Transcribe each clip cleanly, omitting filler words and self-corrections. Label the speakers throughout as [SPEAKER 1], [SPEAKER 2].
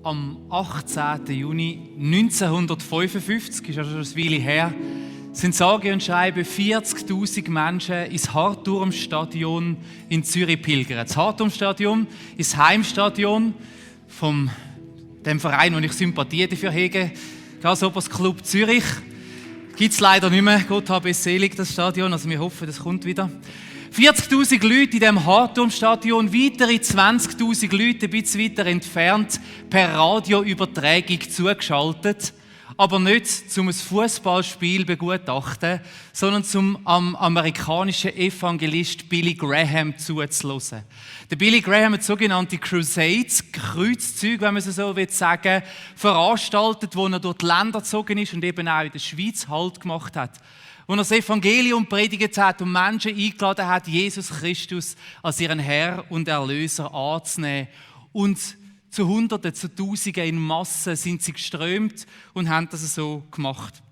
[SPEAKER 1] Am 18. Juni 1955, ist also schon eine Weile her, sind sage und schreibe 40'000 Menschen ins Hartturmstadion in Zürich pilgert. Das Hartturmstadion ist das Heimstadion von dem Verein, wo ich Sympathie dafür hege, Grasshoppers Club Zürich. Gibt es leider nicht mehr, Gott habe es selig, das Stadion, also wir hoffen, das kommt wieder. 40'000 Leute in diesem Hartturmstadion, weitere 20'000 Leute ein bisschen weiter entfernt, per Radioübertragung zugeschaltet. Aber nicht zum ein Fußballspiel begutachten, sondern zum am amerikanischen Evangelist Billy Graham zuzuhören. Der Billy Graham hat sogenannte Crusades, Kreuzzüge, wenn man es so sagen will, veranstaltet, wo er durch die Länder gezogen ist und eben auch in der Schweiz Halt gemacht hat. Wo er das Evangelium predigt hat und Menschen eingeladen hat, Jesus Christus als ihren Herr und Erlöser anzunehmen. Und zu Hunderten, zu Tausenden in Massen sind sie geströmt und haben das so gemacht.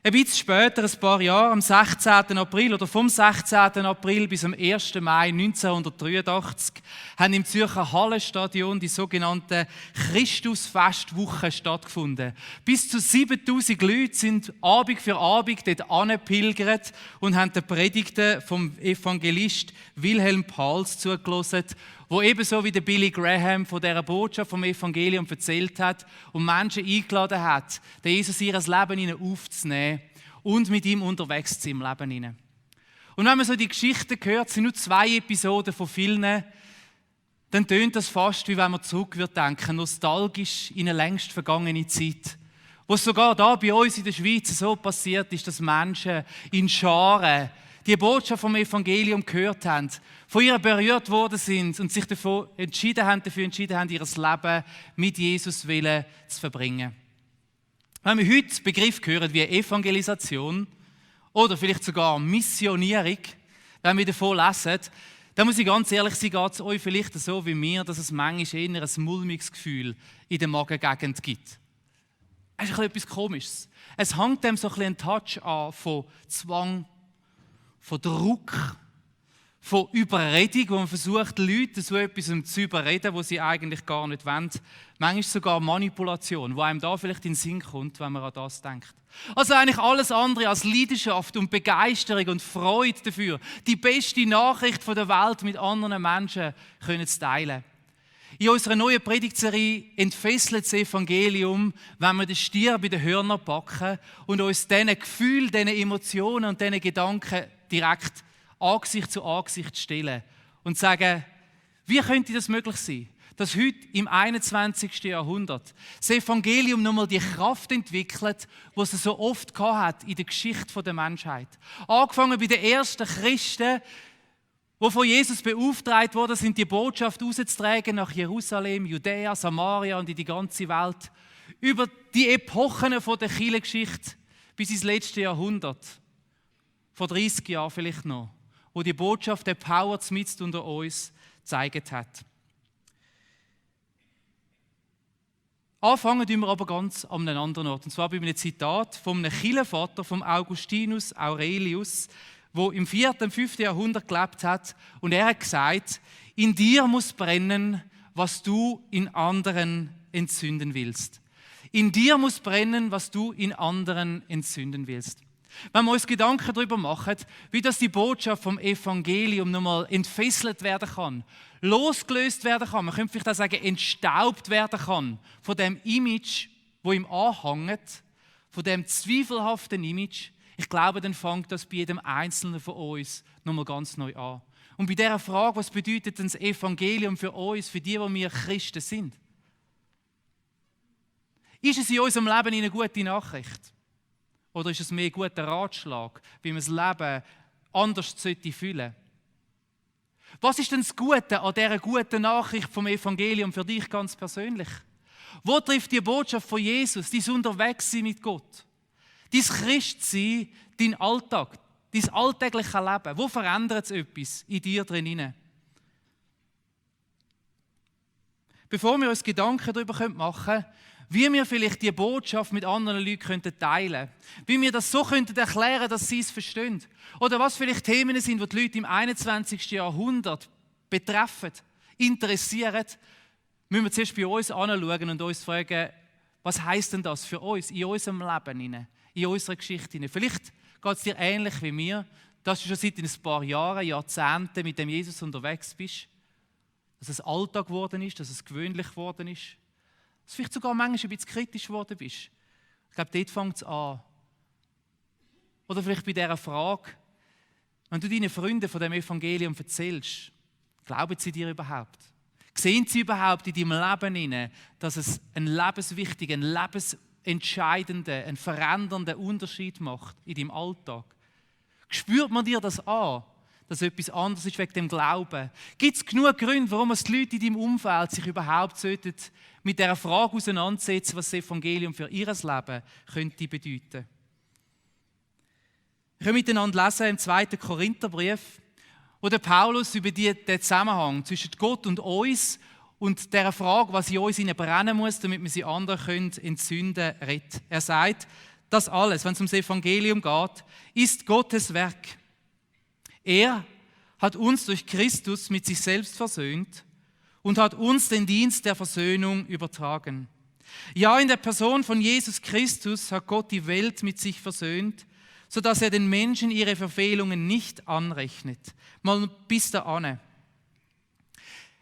[SPEAKER 1] Ein bisschen später, ein paar Jahre, am 16. April oder vom 16. April bis am 1. Mai 1983 haben im Zürcher Hallenstadion die sogenannten Christusfestwochen stattgefunden. Bis zu 7'000 Leute sind Abend für Abend dort angepilgert und haben den Predigten vom Evangelist Wilhelm Pahls zugelassen, wo ebenso wie der Billy Graham von dieser Botschaft vom Evangelium erzählt hat und Menschen eingeladen hat, den Jesus in ihr Leben aufzunehmen und mit ihm unterwegs zu sein im Leben hinein. Und wenn man so die Geschichten hört, sind nur 2 Episoden von vielen, dann tönt das fast, wie wenn man zurück denken, nostalgisch in eine längst vergangene Zeit. Wo es sogar da bei uns in der Schweiz so passiert ist, dass Menschen in Scharen die Botschaft vom Evangelium gehört haben, von ihr berührt worden sind und sich dafür entschieden haben, ihr Leben mit Jesus zu verbringen. Wenn wir heute Begriff hören wie Evangelisation oder vielleicht sogar Missionierung, wenn wir davon lesen, dann muss ich ganz ehrlich sein, geht es euch vielleicht so wie mir, dass es manchmal eher ein mulmiges Gefühl in der Magengegend gibt. Das ist etwas Komisches. Es hängt dem so ein bisschen ein Touch an von Zwang, von Druck, von Überredung, wo man versucht, Leute so etwas zu überreden, was sie eigentlich gar nicht wollen. Manchmal sogar Manipulation, wo einem da vielleicht in den Sinn kommt, wenn man an das denkt. Also eigentlich alles andere als Leidenschaft und Begeisterung und Freude dafür, die beste Nachricht der Welt mit anderen Menschen zu teilen. In unserer neuen Predigtserie «Entfesselt das Evangelium», wenn wir den Stier bei den Hörnern packen und uns diesen Gefühlen, diesen Emotionen und diesen Gedanken direkt Angesicht zu Angesicht stellen und sagen, wie könnte das möglich sein, dass heute im 21. Jahrhundert das Evangelium nochmal die Kraft entwickelt, die es so oft hat in der Geschichte der Menschheit. Angefangen bei den ersten Christen, die von Jesus beauftragt wurden, sind die Botschaft rauszutragen nach Jerusalem, Judäa, Samaria und in die ganze Welt. Über die Epochen der Kirchengeschichte bis ins letzte Jahrhundert. Vor 30 Jahren vielleicht noch, wo die Botschaft der Power mitten unter uns gezeigt hat. Anfangen tun wir aber ganz an einem anderen Ort. Und zwar bei einem Zitat von einem Kirchenvater, von Augustinus Aurelius, der im 4. und 5. Jahrhundert gelebt hat. Und er hat gesagt, in dir muss brennen, was du in anderen entzünden willst. In dir muss brennen, was du in anderen entzünden willst. Wenn wir uns Gedanken darüber machen, wie das die Botschaft vom Evangelium nochmal entfesselt werden kann, losgelöst werden kann, man könnte vielleicht auch sagen, entstaubt werden kann von dem Image, wo ihm anhängt, von dem zweifelhaften Image, ich glaube, dann fängt das bei jedem Einzelnen von uns nochmal ganz neu an. Und bei dieser Frage, was bedeutet denn das Evangelium für uns, für die wir Christen sind? Ist es in unserem Leben eine gute Nachricht? Oder ist es mehr ein guter Ratschlag, wie man das Leben anders fühlen sollte? Was ist denn das Gute an dieser guten Nachricht vom Evangelium für dich ganz persönlich? Wo trifft die Botschaft von Jesus, dein Unterwegssein mit Gott, dein Christsein, dein Alltag, dein alltägliches Leben? Wo verändert es etwas in dir drin? Bevor wir uns Gedanken darüber machen können, wie wir vielleicht die Botschaft mit anderen Leuten teilen könnten. Wie wir das so erklären könnten, dass sie es verstehen. Oder was vielleicht Themen sind, die die Leute im 21. Jahrhundert betreffen, interessieren, müssen wir zuerst bei uns anschauen und uns fragen, was heisst denn das für uns in unserem Leben, in unserer Geschichte? Vielleicht geht es dir ähnlich wie mir, dass du schon seit ein paar Jahren, Jahrzehnten mit dem Jesus unterwegs bist, dass es Alltag geworden ist, dass es gewöhnlich geworden ist, dass du vielleicht sogar manchmal ein bisschen kritisch geworden bist. Ich glaube, dort fängt es an. Oder vielleicht bei dieser Frage, wenn du deinen Freunden von dem Evangelium erzählst, glauben sie dir überhaupt? Sehen sie überhaupt in deinem Leben hinein, dass es einen lebenswichtigen, einen lebensentscheidenden, einen verändernden Unterschied macht in deinem Alltag? Spürt man dir das an, dass etwas anderes ist wegen dem Glauben? Gibt es genug Gründe, warum es die Leute in deinem Umfeld sich überhaupt mit dieser Frage auseinandersetzen, was das Evangelium für ihr Leben könnte bedeuten? Wir können miteinander lesen im 2. Korintherbrief, wo der Paulus über den Zusammenhang zwischen Gott und uns und der Frage, was in uns brennen muss, damit wir sie anderen entzünden können, redet. Er sagt, das alles, wenn es ums Evangelium geht, ist Gottes Werk. Er hat uns durch Christus mit sich selbst versöhnt und hat uns den Dienst der Versöhnung übertragen. Ja, in der Person von Jesus Christus hat Gott die Welt mit sich versöhnt, sodass er den Menschen ihre Verfehlungen nicht anrechnet. Mal bis dahin.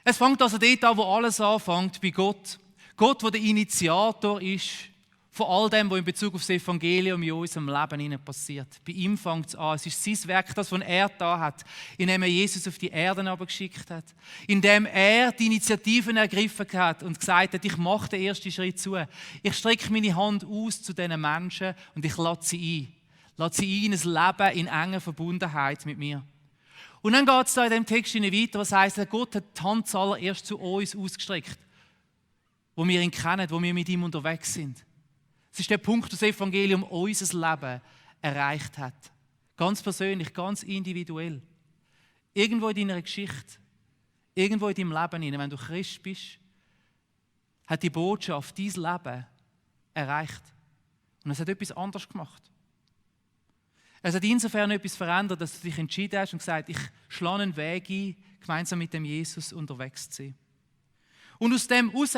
[SPEAKER 1] Es fängt also dort an, wo alles anfängt, bei Gott. Gott, der der Initiator ist von all dem, was in Bezug auf das Evangelium in unserem Leben passiert. Bei ihm fängt es an. Es ist sein Werk, das, was er da hat, indem er Jesus auf die Erde geschickt hat. Indem er die Initiativen ergriffen hat und gesagt hat, ich mache den ersten Schritt zu. Ich strecke meine Hand aus zu diesen Menschen und ich lade sie ein. Lade sie ein Leben in enger Verbundenheit mit mir. Und dann geht es da in dem Text weiter, was heisst, Gott hat die Hand zuallererst zu uns ausgestreckt, wo wir ihn kennen, wo wir mit ihm unterwegs sind. Es ist der Punkt, wo das Evangelium unser Leben erreicht hat. Ganz persönlich, ganz individuell. Irgendwo in deiner Geschichte, irgendwo in deinem Leben, wenn du Christ bist, hat die Botschaft dein Leben erreicht. Und es hat etwas anderes gemacht. Es hat insofern etwas verändert, dass du dich entschieden hast und gesagt, ich schlage einen Weg ein, gemeinsam mit dem Jesus unterwegs zu sein. Und aus dem heraus,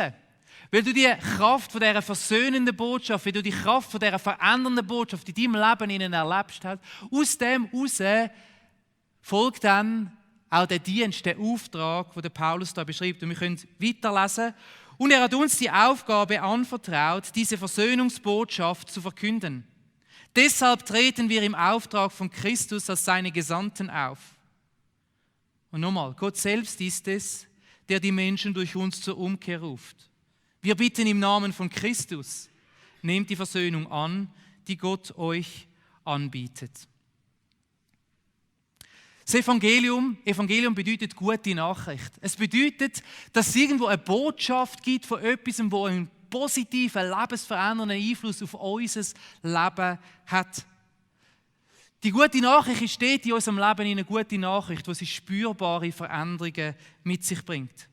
[SPEAKER 1] weil du die Kraft von dieser versöhnenden Botschaft, weil du die Kraft von dieser verändernden Botschaft in deinem Leben erlebst hast, aus dem heraus folgt dann auch der Dienst, der Auftrag, den der Paulus da beschreibt. Und wir können weiterlesen. Und er hat uns die Aufgabe anvertraut, diese Versöhnungsbotschaft zu verkünden. Deshalb treten wir im Auftrag von Christus als seine Gesandten auf. Und nochmal, Gott selbst ist es, der die Menschen durch uns zur Umkehr ruft. Wir bitten im Namen von Christus, nehmt die Versöhnung an, die Gott euch anbietet. Das Evangelium bedeutet gute Nachricht. Es bedeutet, dass es irgendwo eine Botschaft gibt von etwas, wo einen positiven, lebensverändernden Einfluss auf unser Leben hat. Die gute Nachricht steht in unserem Leben eine gute Nachricht, die spürbare Veränderungen mit sich bringt.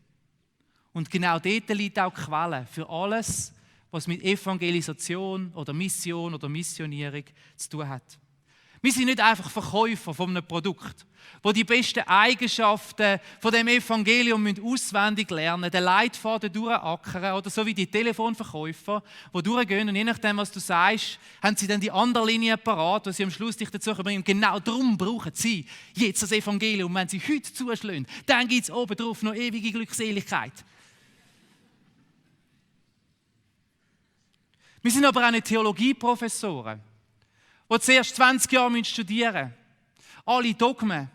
[SPEAKER 1] Und genau dort liegt auch die Quelle für alles, was mit Evangelisation oder Mission oder Missionierung zu tun hat. Wir sind nicht einfach Verkäufer von einem Produkt, wo die besten Eigenschaften von dem Evangelium auswendig lernen, den Leitfaden durchackern oder so wie die Telefonverkäufer, die durchgehen und je nachdem, was du sagst, haben sie dann die andere Linie parat, die sie am Schluss dich dazu bringen. Genau darum brauchen sie jetzt das Evangelium. Wenn sie heute zuschlagen, dann gibt es oben drauf noch ewige Glückseligkeit. Wir sind aber auch nicht Theologieprofessoren, die zuerst 20 Jahre studieren müssen, alle Dogmen,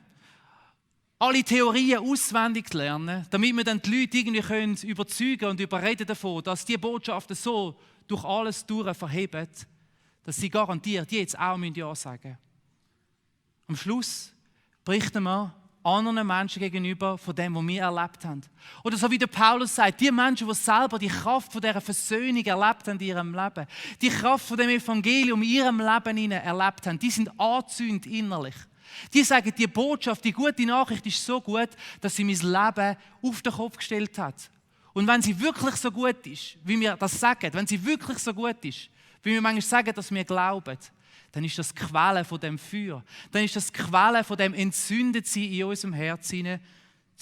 [SPEAKER 1] alle Theorien auswendig lernen, damit wir dann die Leute irgendwie überzeugen und überreden davon, dass die Botschaften so durch alles durch verheben, dass sie garantiert jetzt auch Ja sagen müssen. Am Schluss berichten wir anderen Menschen gegenüber von dem, was wir erlebt haben. Oder so wie der Paulus sagt, die Menschen, die selber die Kraft von dieser Versöhnung erlebt haben in ihrem Leben, die Kraft von dem Evangelium in ihrem Leben erlebt haben, die sind angezündet innerlich. Die sagen, die Botschaft, die gute Nachricht ist so gut, dass sie mein Leben auf den Kopf gestellt hat. Und wenn sie wirklich so gut ist, wie wir das sagen, wenn sie wirklich so gut ist, wie wir manchmal sagen, dass wir glauben, dann ist das die Quelle von dem Feuer. Dann ist das die Quelle von dem Entzündetsein in unserem Herzen,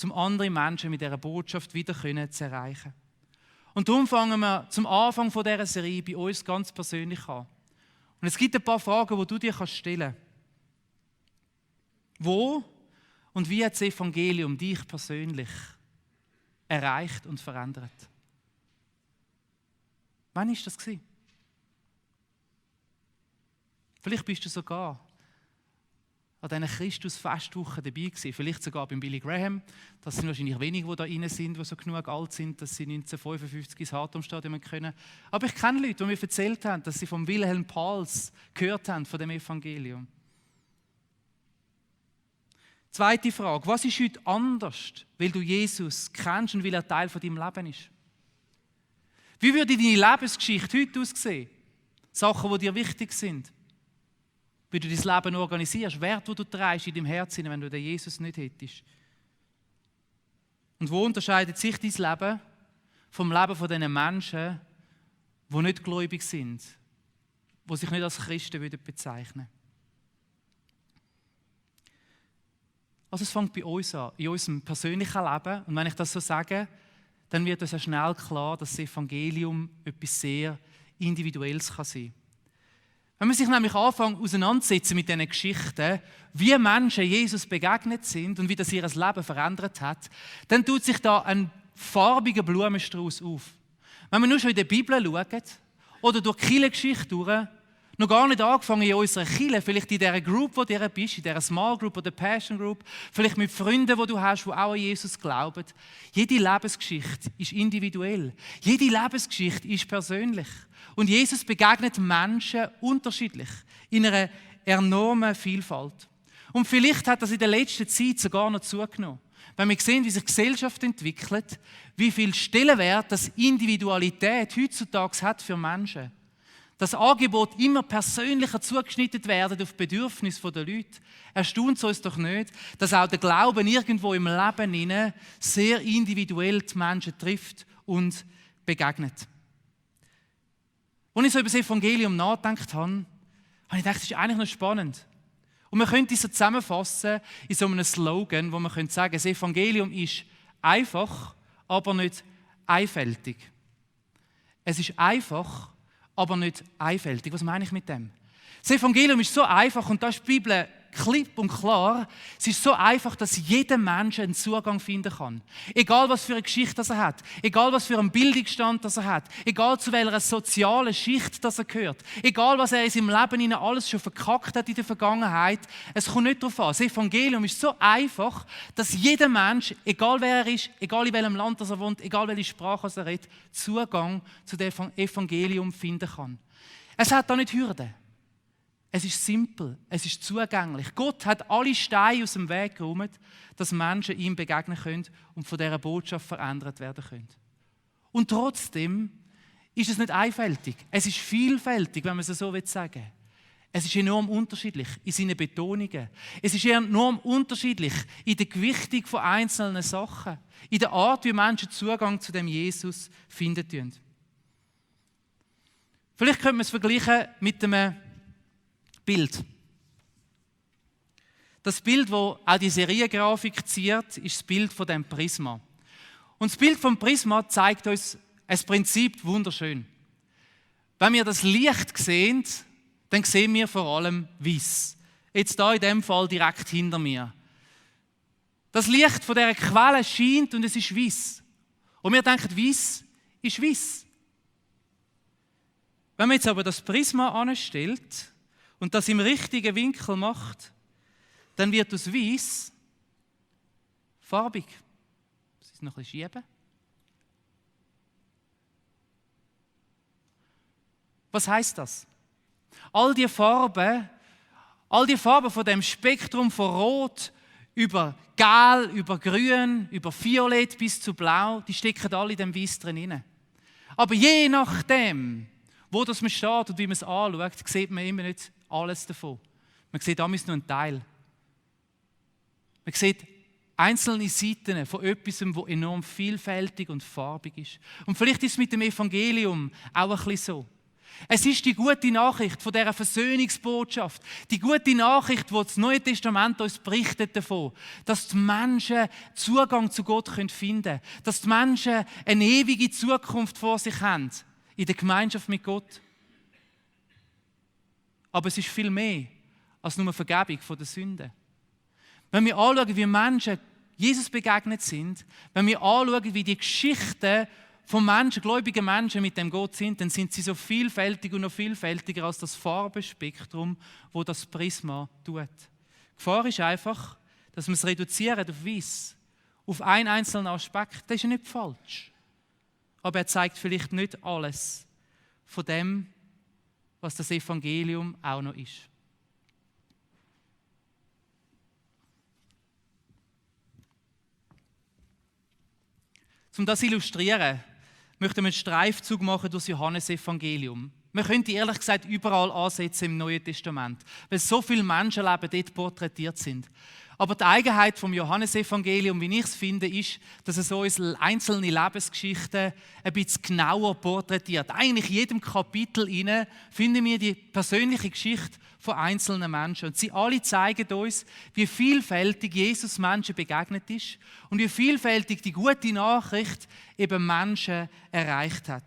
[SPEAKER 1] um andere Menschen mit dieser Botschaft wieder zu erreichen. Und darum fangen wir zum Anfang dieser Serie bei uns ganz persönlich an. Und es gibt ein paar Fragen, die du dir stellen kannst. Wo und wie hat das Evangelium dich persönlich erreicht und verändert? Wann war das? Vielleicht bist du sogar an diesen Christus-Festwochen dabei gewesen. Vielleicht sogar beim Billy Graham. Das sind wahrscheinlich wenige, die da rein sind, die so genug alt sind, dass sie 1955 ins Hartumstadion können. Aber ich kenne Leute, die mir erzählt haben, dass sie vom Wilhelm Pals gehört haben, von dem Evangelium. Zweite Frage. Was ist heute anders, weil du Jesus kennst und weil er Teil von deinem Leben ist? Wie würde deine Lebensgeschichte heute aussehen? Sachen, die dir wichtig sind. Wie du dein Leben organisierst, Werte, die du trägst in deinem Herzen, wenn du den Jesus nicht hättest. Und wo unterscheidet sich dein Leben vom Leben von diesen Menschen, die nicht gläubig sind, die sich nicht als Christen bezeichnen würden? Also es fängt bei uns an, in unserem persönlichen Leben. Und wenn ich das so sage, dann wird uns ja schnell klar, dass das Evangelium etwas sehr Individuelles sein kann. Wenn man sich nämlich anfängt auseinanderzusetzen mit diesen Geschichten, wie Menschen Jesus begegnet sind und wie das ihr Leben verändert hat, dann tut sich da ein farbiger Blumenstrauß auf. Wenn man nur schon in der Bibel schaut oder durch die Kirchengeschichte durch, noch gar nicht angefangen in unserer Kirche, vielleicht in dieser Group, wo du bist, in dieser Small Group oder Passion Group, vielleicht mit Freunden, die du hast, die auch an Jesus glauben. Jede Lebensgeschichte ist individuell. Jede Lebensgeschichte ist persönlich. Und Jesus begegnet Menschen unterschiedlich, in einer enormen Vielfalt. Und vielleicht hat das in der letzten Zeit sogar noch zugenommen. Wenn wir sehen, wie sich die Gesellschaft entwickelt, wie viel Stellenwert das Individualität heutzutage hat für Menschen. Das Angebot immer persönlicher zugeschnitten werden auf die Bedürfnisse der Leute. Erstaunt es uns doch nicht, dass auch der Glauben irgendwo im Leben sehr individuell die Menschen trifft und begegnet. Als ich so über das Evangelium nachgedacht habe ich gedacht, das ist eigentlich noch spannend. Und man könnte es so zusammenfassen in so einem Slogan, wo man könnte sagen, das Evangelium ist einfach, aber nicht einfältig. Es ist einfach, aber nicht einfältig. Was meine ich mit dem? Das Evangelium ist so einfach und da ist die Bibel klipp und klar. Es ist so einfach, dass jeder Mensch einen Zugang finden kann. Egal, was für eine Geschichte er hat, egal, was für einen Bildungsstand er hat, egal, zu welcher sozialen Schicht er gehört, egal, was er in seinem Leben alles schon verkackt hat in der Vergangenheit, es kommt nicht darauf an. Das Evangelium ist so einfach, dass jeder Mensch, egal wer er ist, egal in welchem Land er wohnt, egal welche Sprache er redet, Zugang zu dem Evangelium finden kann. Es hat da nicht Hürden. Es ist simpel, es ist zugänglich. Gott hat alle Steine aus dem Weg geräumt, dass Menschen ihm begegnen können und von dieser Botschaft verändert werden können. Und trotzdem ist es nicht einfältig. Es ist vielfältig, wenn man es so sagen will. Es ist enorm unterschiedlich in seinen Betonungen. Es ist enorm unterschiedlich in der Gewichtung von einzelnen Sachen, in der Art, wie Menschen Zugang zu dem Jesus finden. Vielleicht könnte man es vergleichen mit einem Bild. Das Bild, das auch die Seriengrafik ziert, ist das Bild von dem Prisma. Und das Bild vom Prisma zeigt uns ein Prinzip wunderschön. Wenn wir das Licht sehen, dann sehen wir vor allem weiß. Jetzt da in dem Fall direkt hinter mir. Das Licht von dieser Quelle scheint und es ist weiß. Und wir denken, weiß ist weiß. Wenn man jetzt aber das Prisma anstellt und das im richtigen Winkel macht, dann wird das Weiß farbig. Das ist noch ein bisschen schieben. Was heisst das? All die Farben von dem Spektrum von Rot über Gel, über Grün, über Violett bis zu Blau, die stecken alle in dem Weiß drin. Aber je nachdem, wo das man steht und wie man es anschaut, sieht man immer nicht alles davon. Man sieht damals nur einen Teil. Man sieht einzelne Seiten von etwas, das enorm vielfältig und farbig ist. Und vielleicht ist es mit dem Evangelium auch ein bisschen so. Es ist die gute Nachricht von dieser Versöhnungsbotschaft. Die gute Nachricht, die das Neue Testament uns berichtet davon, dass die Menschen Zugang zu Gott finden können. Dass die Menschen eine ewige Zukunft vor sich haben in der Gemeinschaft mit Gott. Aber es ist viel mehr als nur eine Vergebung von der Sünde. Wenn wir anschauen, wie Menschen Jesus begegnet sind, wenn wir anschauen, wie die Geschichten von Menschen, gläubigen Menschen mit dem Gott sind, dann sind sie so vielfältig und noch vielfältiger als das Farbenspektrum, wo das Prisma tut. Die Gefahr ist einfach, dass wir es reduzieren auf Weiss, auf einen einzelnen Aspekt. Das ist ja nicht falsch. Aber er zeigt vielleicht nicht alles von dem, was das Evangelium auch noch ist. Um das zu illustrieren, möchten wir einen Streifzug machen durch das Johannesevangelium. Man könnte ehrlich gesagt überall ansetzen im Neuen Testament, weil so viele Menschenleben dort porträtiert sind. Aber die Eigenheit vom Johannesevangelium, wie ich es finde, ist, dass es uns einzelne Lebensgeschichten ein bisschen genauer porträtiert. Eigentlich in jedem Kapitel finden wir die persönliche Geschichte von einzelnen Menschen. Und sie alle zeigen uns, wie vielfältig Jesus Menschen begegnet ist und wie vielfältig die gute Nachricht eben Menschen erreicht hat.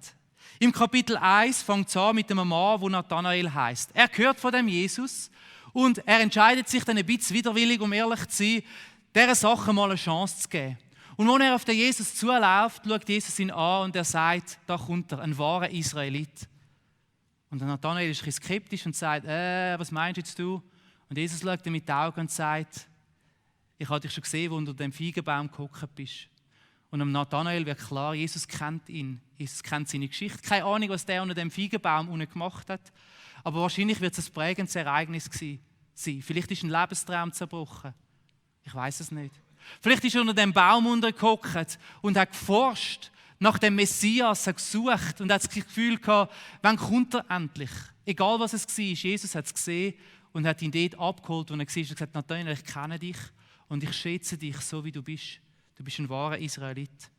[SPEAKER 1] Im Kapitel 1 fängt es an mit einem Mann, der Nathanael heisst. Er hört von dem Jesus und er entscheidet sich dann ein bisschen widerwillig, um ehrlich zu sein, dieser Sache mal eine Chance zu geben. Und als er auf den Jesus zuläuft, schaut Jesus ihn an und er sagt, da kommt er, ein wahrer Israelit. Und der Nathanael ist ein bisschen skeptisch und sagt, was meinst jetzt du? Und Jesus schaut ihm mit den Augen und sagt, ich habe dich schon gesehen, wo du unter dem Feigenbaum gehockt bist. Und am Nathanael wird klar, Jesus kennt ihn. Jesus kennt seine Geschichte. Keine Ahnung, was der unter dem Feigenbaum unten gemacht hat. Aber wahrscheinlich wird es ein prägendes Ereignis sein. Vielleicht ist ein Lebenstraum zerbrochen. Ich weiß es nicht. Vielleicht ist er unter dem Baum untergehockt und hat geforscht nach dem Messias, hat gesucht und hat das Gefühl gehabt, wann kommt er endlich? Egal was es war, Jesus hat es gesehen und hat ihn dort abgeholt und er hat gesagt, Nathanael, ich kenne dich und ich schätze dich so, wie du bist. Du bist ein wahrer Israelit.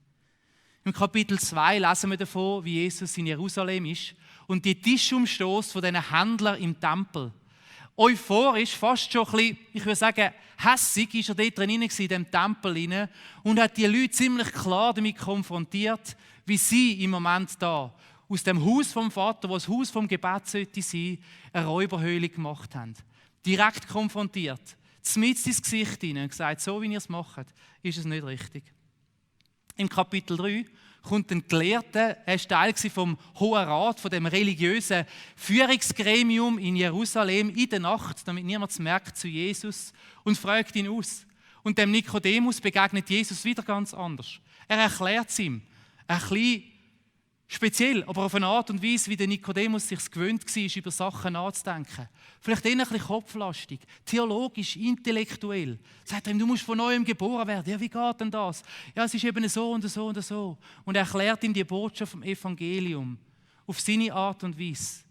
[SPEAKER 1] Im Kapitel 2 lesen wir davon, wie Jesus in Jerusalem ist und die Tischumstoß von diesen Händlern im Tempel. Euphorisch, fast schon ein bisschen, ich würde sagen, hässig ist er dort drin in diesem Tempel und hat die Leute ziemlich klar damit konfrontiert, wie sie im Moment da aus dem Haus vom Vater, wo das Haus vom Gebet sollte sein, eine Räuberhöhle gemacht haben. Direkt konfrontiert, mitten ins Gesicht hinein und gesagt, so wie ihr es macht, ist es nicht richtig. Im Kapitel 3 kommt ein Gelehrter, er war Teil vom Hohen Rat, von dem religiösen Führungsgremium in Jerusalem, in der Nacht, damit niemand es merkt, zu Jesus und fragt ihn aus. Und dem Nikodemus begegnet Jesus wieder ganz anders. Er erklärt es ihm, ein bisschen speziell, aber auf eine Art und Weise, wie der Nikodemus sich gewöhnt war, über Sachen nachzudenken. Vielleicht eher ein bisschen kopflastig, theologisch, intellektuell. Sagt er ihm, du musst von neuem geboren werden. Ja, wie geht denn das? Ja, es ist eben so und so und so. Und er erklärt ihm die Botschaft vom Evangelium auf seine Art und Weise,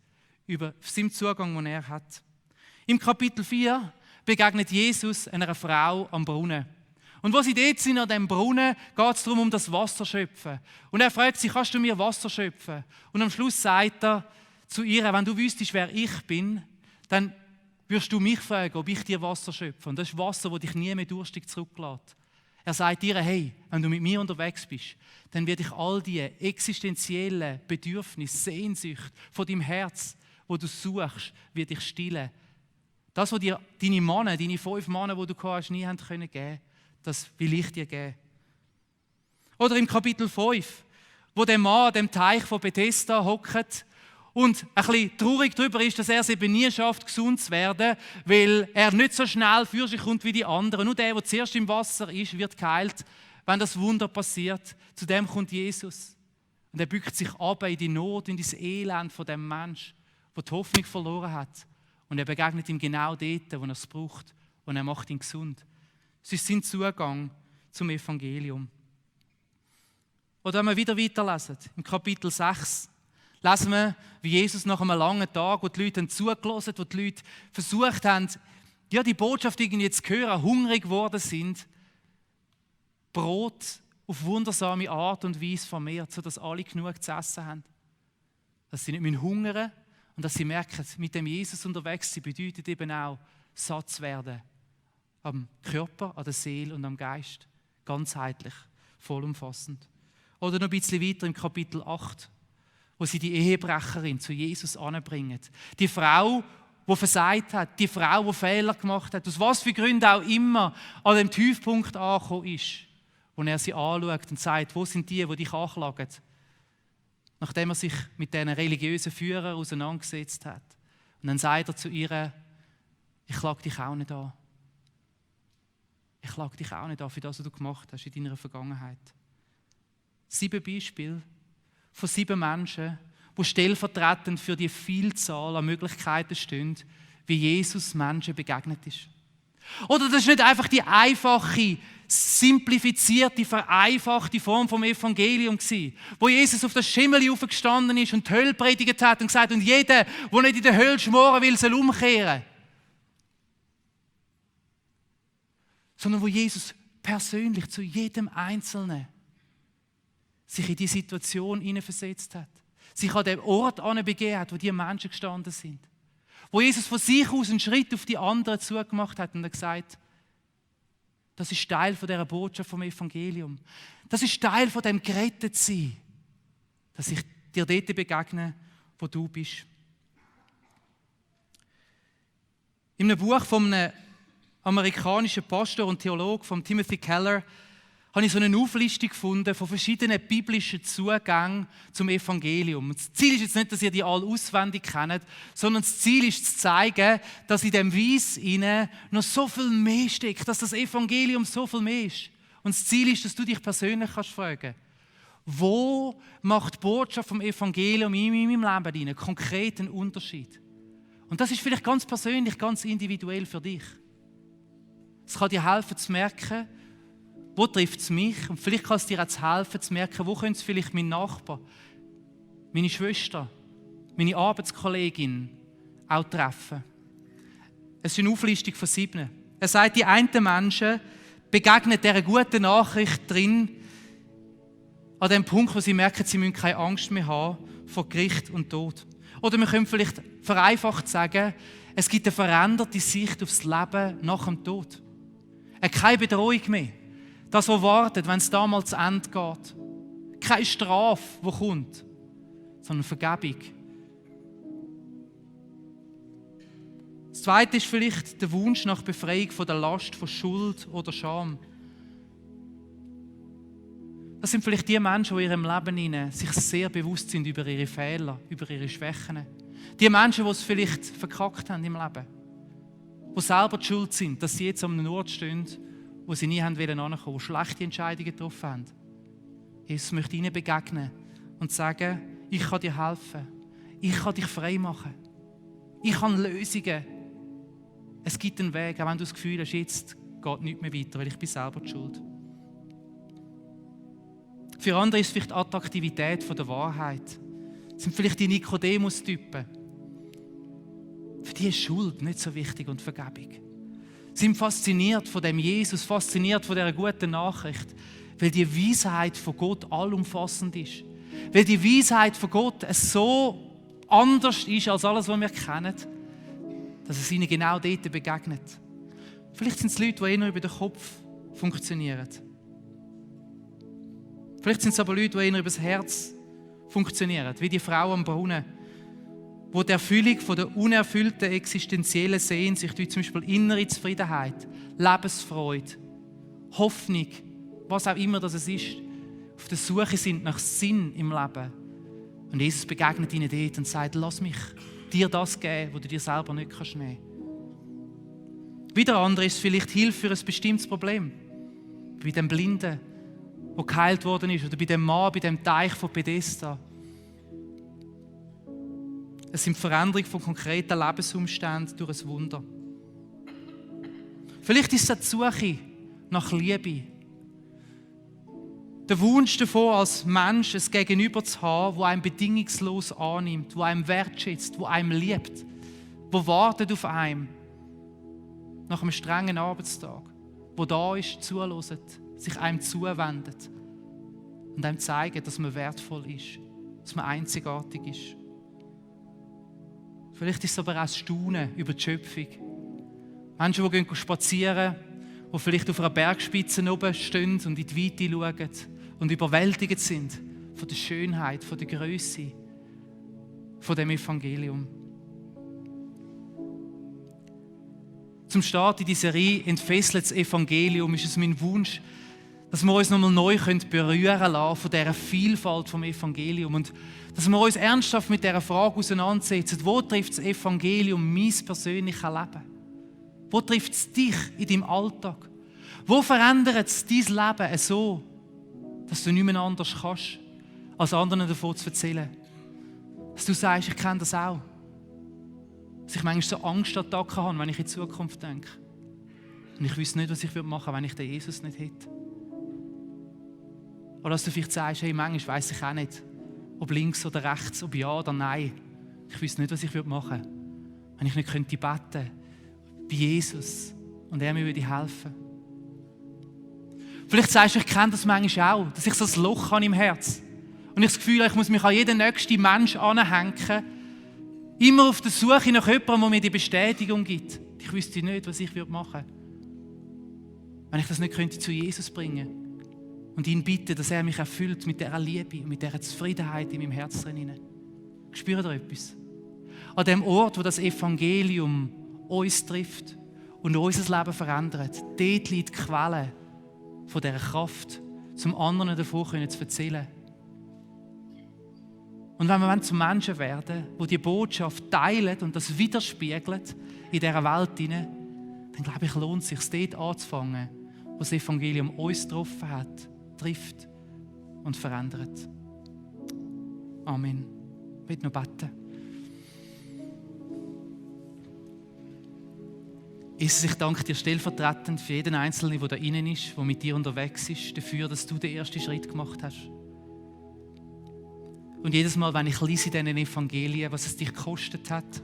[SPEAKER 1] über seinen Zugang, den er hat. Im Kapitel 4 begegnet Jesus einer Frau am Brunnen. Und wo sie dort sind an diesem Brunnen, geht es darum, um das Wasser schöpfen. Und er fragt sie, kannst du mir Wasser schöpfen? Und am Schluss sagt er zu ihr, wenn du wüsstest, wer ich bin, dann wirst du mich fragen, ob ich dir Wasser schöpfe. Und das ist Wasser, das dich nie mehr durstig zurücklässt. Er sagt ihr, hey, wenn du mit mir unterwegs bist, dann werde ich all die existenziellen Bedürfnisse, Sehnsucht von deinem Herz, wo du suchst, werde ich stillen. Das, was dir deine Männer, deine 5 Männer, die du hast, nie haben können geben, das will ich dir geben. Oder im Kapitel 5, wo der Mann an dem Teich von Bethesda hockt und ein bisschen traurig darüber ist, dass er es eben nie schafft, gesund zu werden, weil er nicht so schnell für sich kommt wie die anderen. Nur der zuerst im Wasser ist, wird geheilt, wenn das Wunder passiert. Zu dem kommt Jesus. Und er bückt sich ab in die Not, in das Elend von dem Mensch, der die Hoffnung verloren hat. Und er begegnet ihm genau dort, wo er es braucht. Und er macht ihn gesund. Es ist sein Zugang zum Evangelium. Oder wenn wir wieder weiterlesen, im Kapitel 6, lesen wir, wie Jesus nach einem langen Tag, wo die Leute zugelassen haben, wo die Leute versucht haben, ja, die Botschaft irgendwie zu hören, hungrig geworden sind, Brot auf wundersame Art und Weise vermehrt, sodass alle genug zu essen haben. Dass sie nicht hungern müssen, Und dass sie merken, mit dem Jesus unterwegs sein, bedeutet eben auch, satt zu werden. Am Körper, an der Seele und am Geist. Ganzheitlich, vollumfassend. Oder noch ein bisschen weiter im Kapitel 8, wo sie die Ehebrecherin zu Jesus anbringen. Die Frau, die versagt hat, die Frau, die Fehler gemacht hat, aus was für Gründen auch immer an dem Tiefpunkt angekommen ist, wo er sie anschaut und sagt, wo sind die dich anklagen? Nachdem er sich mit diesen religiösen Führern auseinandergesetzt hat. Und dann sagt er zu ihr, ich klage dich auch nicht an. Ich klage dich auch nicht an für das, was du gemacht hast in deiner Vergangenheit. 7 Beispiele von 7 Menschen, die stellvertretend für die Vielzahl an Möglichkeiten stehen, wie Jesus Menschen begegnet ist. Oder das ist nicht einfach die einfache, simplifizierte, vereinfachte Form vom Evangelium gewesen, wo Jesus auf das Schimmeli aufgestanden ist und die Hölle predigt hat und gesagt, und jeder, der nicht in der Hölle schmoren will, soll umkehren. Sondern wo Jesus persönlich zu jedem Einzelnen sich in die Situation hineinversetzt hat. Sich an den Ort begeben hat, wo die Menschen gestanden sind. Wo Jesus von sich aus einen Schritt auf die anderen zugemacht hat und hat gesagt, das ist Teil von dieser Botschaft vom Evangelium. Das ist Teil von dem Gerettetsein, dass ich dir dort begegne, wo du bist. In einem Buch von einem amerikanischen Pastor und Theologen, von Timothy Keller, habe ich so eine Auflistung gefunden von verschiedenen biblischen Zugängen zum Evangelium. Das Ziel ist jetzt nicht, dass ihr die alle auswendig kennt, sondern das Ziel ist zu zeigen, dass in dem Weiss noch so viel mehr steckt, dass das Evangelium so viel mehr ist. Und das Ziel ist, dass du dich persönlich kannst fragen, wo macht die Botschaft vom Evangelium in meinem Leben einen konkreten Unterschied? Und das ist vielleicht ganz persönlich, ganz individuell für dich. Es kann dir helfen zu merken, wo trifft es mich? Und vielleicht kann es dir auch helfen zu merken, wo könnte es vielleicht mein Nachbar, meine Schwester, meine Arbeitskollegin auch treffen. Es ist eine Auflistung von 7. Er sagt, die einen Menschen begegnen dieser guten Nachricht drin, an dem Punkt, wo sie merken, sie müssen keine Angst mehr haben vor Gericht und Tod. Oder wir können vielleicht vereinfacht sagen, es gibt eine veränderte Sicht aufs Leben nach dem Tod. Keine Bedrohung mehr. Das, was wartet, wenn es damals zu Ende geht. Keine Strafe, die kommt, sondern Vergebung. Das Zweite ist vielleicht der Wunsch nach Befreiung von der Last von Schuld oder Scham. Das sind vielleicht die Menschen, die in ihrem Leben sich sehr bewusst sind über ihre Fehler, über ihre Schwächen. Die Menschen, die es vielleicht verkackt haben im Leben. Die selber die Schuld sind, dass sie jetzt an einem Ort stehen, wo sie nie hinkommen wollten, die schlechte Entscheidungen getroffen haben. Jesus möchte ihnen begegnen und sagen, ich kann dir helfen. Ich kann dich frei machen. Ich habe Lösungen. Es gibt einen Weg, auch wenn du das Gefühl hast, jetzt geht nichts mehr weiter, weil ich bin selber die Schuld. Für andere ist es vielleicht die Attraktivität der Wahrheit. Es sind vielleicht die Nikodemus-Typen. Für die ist Schuld nicht so wichtig und Vergebung. Sie sind fasziniert von dem Jesus, fasziniert von dieser guten Nachricht, weil die Weisheit von Gott allumfassend ist. Weil die Weisheit von Gott so anders ist als alles, was wir kennen, dass es ihnen genau dort begegnet. Vielleicht sind es Leute, die eher über den Kopf funktionieren. Vielleicht sind es aber Leute, die eher über das Herz funktionieren, wie die Frau am Brunnen, wo die Erfüllung von der unerfüllten existenziellen Sehnsucht, wie zum Beispiel innere Zufriedenheit, Lebensfreude, Hoffnung, was auch immer das ist, auf der Suche sind nach Sinn im Leben. Und Jesus begegnet ihnen dort und sagt, lass mich dir das geben, was du dir selber nicht nehmen kannst. Wieder andere ist vielleicht Hilfe für ein bestimmtes Problem. Bei dem Blinden, der geheilt worden ist, oder bei dem Mann, bei dem Teich von Bethesda. Es sind Veränderungen von konkreten Lebensumständen durch ein Wunder. Vielleicht ist es die Suche nach Liebe. Der Wunsch davon, als Mensch ein Gegenüber zu haben, das einem bedingungslos annimmt, das einem wertschätzt, das einem liebt, das wartet auf einem nach einem strengen Arbeitstag, wo da ist, zuhört, sich einem zuwendet und einem zeigt, dass man wertvoll ist, dass man einzigartig ist. Vielleicht ist es aber auch das Staunen über die Schöpfung. Menschen, die gehen spazieren, die vielleicht auf einer Bergspitze oben stehen und in die Weite schauen und überwältigt sind von der Schönheit, von der Größe, von dem Evangelium. Zum Start in dieser Serie «Entfesseltes Evangelium» ist es mein Wunsch, dass wir uns nochmal neu berühren lassen von dieser Vielfalt vom Evangelium und dass wir uns ernsthaft mit dieser Frage auseinandersetzen, wo trifft das Evangelium mein persönliches Leben? Wo trifft es dich in deinem Alltag? Wo verändert es dein Leben so, dass du nicht mehr anders kannst, als anderen davon zu erzählen? Dass du sagst, ich kenne das auch. Dass ich manchmal so Angstattacken habe, wenn ich in die Zukunft denke. Und ich wüsste nicht, was ich machen würde, wenn ich den Jesus nicht hätte. Oder dass du vielleicht sagst, hey, manchmal weiss ich auch nicht, ob links oder rechts, ob ja oder nein. Ich wüsste nicht, was ich machen würde, wenn ich nicht beten könnte bei Jesus und er mir helfen würde. Vielleicht sagst du, ich kenne das manchmal auch, dass ich so ein Loch habe im Herz und ich das Gefühl habe, ich muss mich an jeden nächsten Menschen anhängen, immer auf der Suche nach jemandem, der mir die Bestätigung gibt. Ich wüsste nicht, was ich machen würde, wenn ich das nicht zu Jesus bringen könnte und ihn bitten, dass er mich erfüllt mit dieser Liebe und mit dieser Zufriedenheit in meinem Herz drin. Spürt ihr etwas? An dem Ort, wo das Evangelium uns trifft und unser Leben verändert, dort liegt die Quelle von dieser Kraft, zum anderen davon zu erzählen. Und wenn wir zu Menschen werden, die die Botschaft teilen und das widerspiegeln in dieser Welt hinein, dann glaube ich, lohnt es sich, dort anzufangen, wo das Evangelium uns getroffen hat, trifft und verändert. Amen. Ich möchte noch beten. Jesus, ich danke dir stellvertretend für jeden Einzelnen, der da innen ist, der mit dir unterwegs ist, dafür, dass du den ersten Schritt gemacht hast. Und jedes Mal, wenn ich lese in diesen Evangelien, was es dich gekostet hat,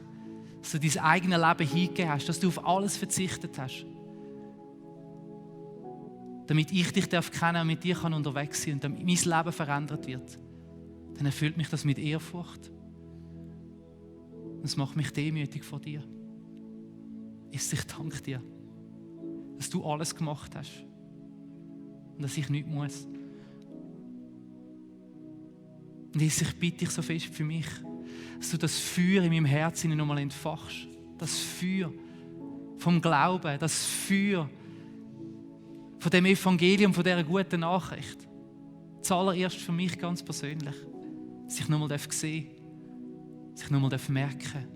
[SPEAKER 1] dass du dein eigenes Leben hingegeben hast, dass du auf alles verzichtet hast, damit ich dich kennen und mit dir unterwegs sein kann und damit mein Leben verändert wird, dann erfüllt mich das mit Ehrfurcht. Und es macht mich demütig vor dir. Jesus, ich danke dir, dass du alles gemacht hast und dass ich nichts muss. Und Jesus, ich bitte dich so fest für mich, dass du das Feuer in meinem Herzen nochmal entfachst. Das Feuer vom Glauben, das Feuer von dem Evangelium, von dieser guten Nachricht. Zuallererst für mich ganz persönlich, dass ich nochmal sehen darf, dass ich nochmal merken darf,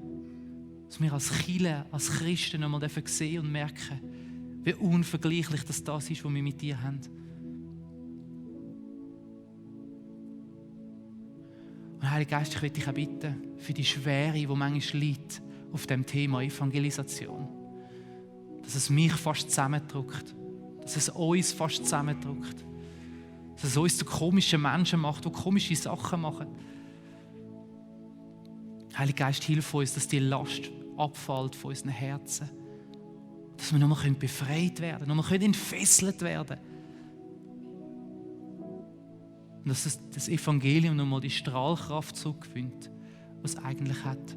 [SPEAKER 1] dass wir als Kirche, als Christen nochmal sehen und merken, wie unvergleichlich das ist, was wir mit dir haben. Und Heiliger Geist, ich möchte dich auch bitten für die Schwere, die manchmal liegt auf dem Thema Evangelisation. Dass es mich fast zusammendrückt. Dass es uns fast zusammendrückt. Dass es uns zu komischen Menschen macht, die komische Sachen machen. Heiliger Geist, hilf uns, dass die Last abfällt von unseren Herzen. Dass wir nochmal befreit werden, nochmal entfesselt werden. Und dass das Evangelium nochmal die Strahlkraft zurückgewinnt, was es eigentlich hat.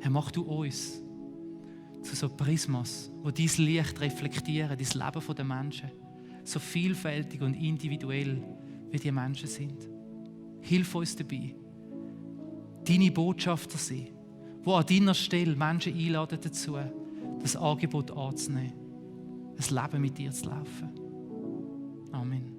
[SPEAKER 1] Herr, mach du uns zu so Prismas, wo dein Licht reflektieren, dein Leben der Menschen. So vielfältig und individuell, wie die Menschen sind. Hilf uns dabei, deine Botschafter sein, die an deiner Stelle Menschen einladen dazu, das Angebot anzunehmen, ein Leben mit dir zu laufen. Amen.